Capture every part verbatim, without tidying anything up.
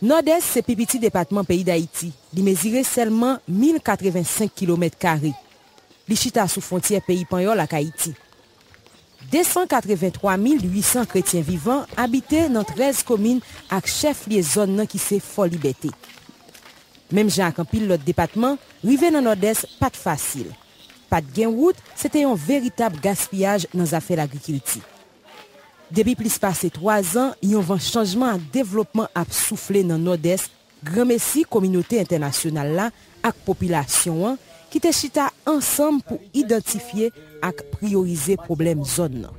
Nòdès se pi piti depatman peyi Dayiti. Li mezire sèlman mil katrevensenk kilomèt kare. Li chita sou fwontyè peyi Panyòl ak Ayiti. Desan katreventwa mil uitsan kretyen vivan abite nan trèz komin ak chèf lye zòn nan ki se Fò Libète. Menm jan ak anpil lòt depatman, rive nan Nòdès pa t fasil. Pa t gen wout, se te yon veritab gaspiyaj nan zafè lagrikilti. Depi plis pase twa zan, yon van chanjman ak devlopman ap soufle nan Nòdès, granmesi kominote entènasyonal la ak popilasyon an ki te chita ansanm pou idantifye ak priyorize pwoblèm zòn nan.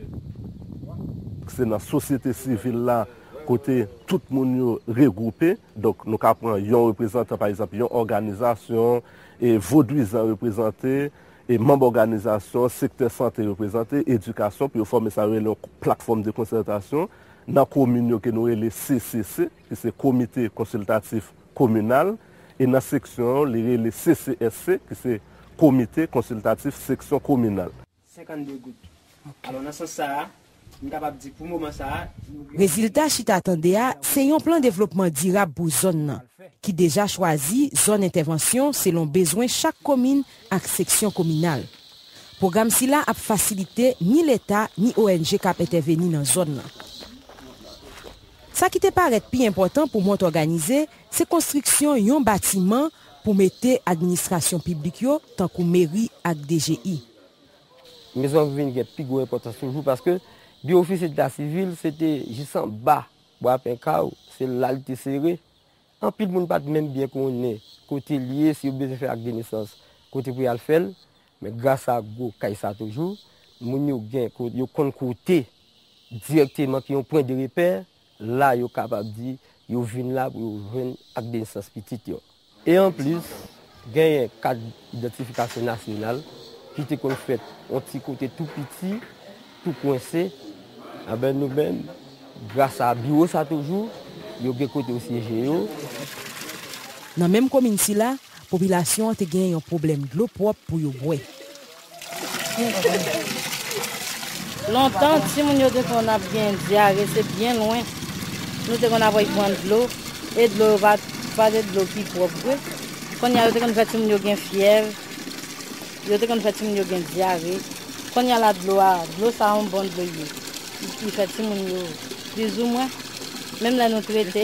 Se nan sosyete sivil la kote tout moun yo regwoupe. Donk, nou ka pran yon reprezantan, pa egzanp, yon òganizasyon, e vodwizan reprezante, e manm òganizasyon, sektè sante reprezante, edikasyon, pou yo fòme sa yo rele yon platfòm de konsètasyon nan komin yo ke nou rele C C C, ki se Komite Konsiltatif Kominal, e nan seksyon yo, li rele C C S C, ki se Komite Konsiltatif Seksyon Kominal. Senkannde goud. Alò, nan sans sa a, m kapab di pou moman sa a, nou gen Rezilta chita tande a se yon plan devlopman dirab pou zòn nan, ki deja chwazi zòn entèvansyon selon bezwen chak komin ak seksyon kominal. Pwogram sila ap fasilite ni Leta ni O N G k ap entèveni nan zòn nan. Sa ki te parèt pi enpòtan pou mont òganize, se konstriksyon yon batiman pou mete administrasyon piblik yo, tankou meri ak D G I. Mezon an vin gen pi gwo enpòtans toujou paske biwo ofisye deta sivil se te jis anba bwa pen kaw, se la li te sere. Anpil moun pa t menm byen konnen kote l ye, si yo bezwen fè ak de nesans, kote pou y al fè l. Men gras a gwo kay sa toujou, moun yo gen ko-, yo konn kote dirèkteman ki yon pwen de repè, la yo kapab di yo vin la pou yo jwenn ak de nesans pitit yo. E anplis, genyen kat idantifikasyon nasyonal ki te konn fèt yon ti kote tou piti, tou kwense. Anben nou menm, gras a biwo sa toujou, yo gen kote yo siyeje yo. Nan menm komin sila, popilasyon an te gen yon pwoblèm dlo pwòp pou yo bwè. Lontan, timoun yo te konn ap gen dyare, se byen lwen. Nou te konn ap al pran dlo, e dlo yo pa, pa te dlo ki pwòp vre. Kounye a, yo te konn fè timoun yo gen fyèv, yo te konn fè timoun yo gen dyare. Kounye a la, dlo a, dlo sa a, yon bon dlo ye. Li fè timoun yo, plizoumwen, menm lè nou trete.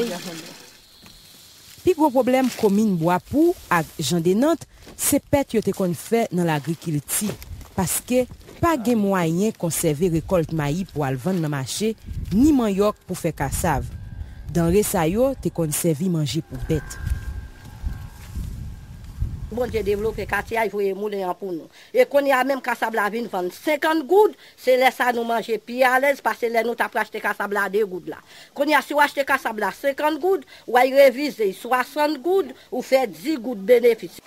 Pi gwo pwoblèm komin Bwapou ak Jan de Nant se pèt yo te konn fè nan lagrikilti, paske pa gen mwayen konsève rekòlt mayi pou al vann nan mache, ni manyòk pou fè kasav. Danre sa yo te konn sèvi manje pou bèt. Bondye devlope katye a, li voye moulen an pou nou. E kounye a menm kasab la vin vann senkant goud, se lè sa nou manje pi alèz pase lè nou t ap achte kasab la de goud la. Kounye a si w achte kasab la senkant goud, w al revize l swasant goud, ou fè dis goud benefis.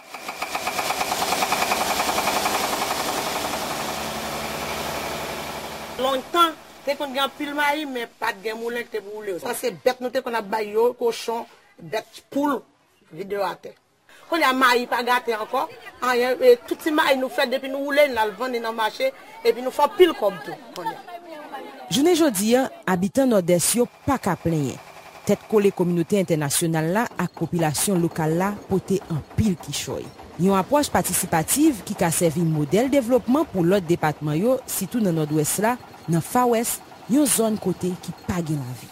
Lontan, te konn gen anpil mayi, men pa t gen moulen ki te pou woule yo. Sa se bèt nou te konn ap bay yo, kochon, bèt, poul, vide yo atè. Kounye a mayi pa gate ankò, anyen, e, tout ti mayi nou fè depi nou woule l, n al vann li nan mache, epi nou fè anpil kòb tou kounye a. Jounen jodi a, abitan Nòdès yo pa ka plenyen. Tèt kole kominote entènasyonal la ak popilasyon lokal la pote anpil kichòy. Yon apwòch patisipativ ki ka sèvi modèl devlopman pou lòt depatman yo, sitou nan Nòdwès la, nan Fawès, yon zòn kote ki pa gen lavi.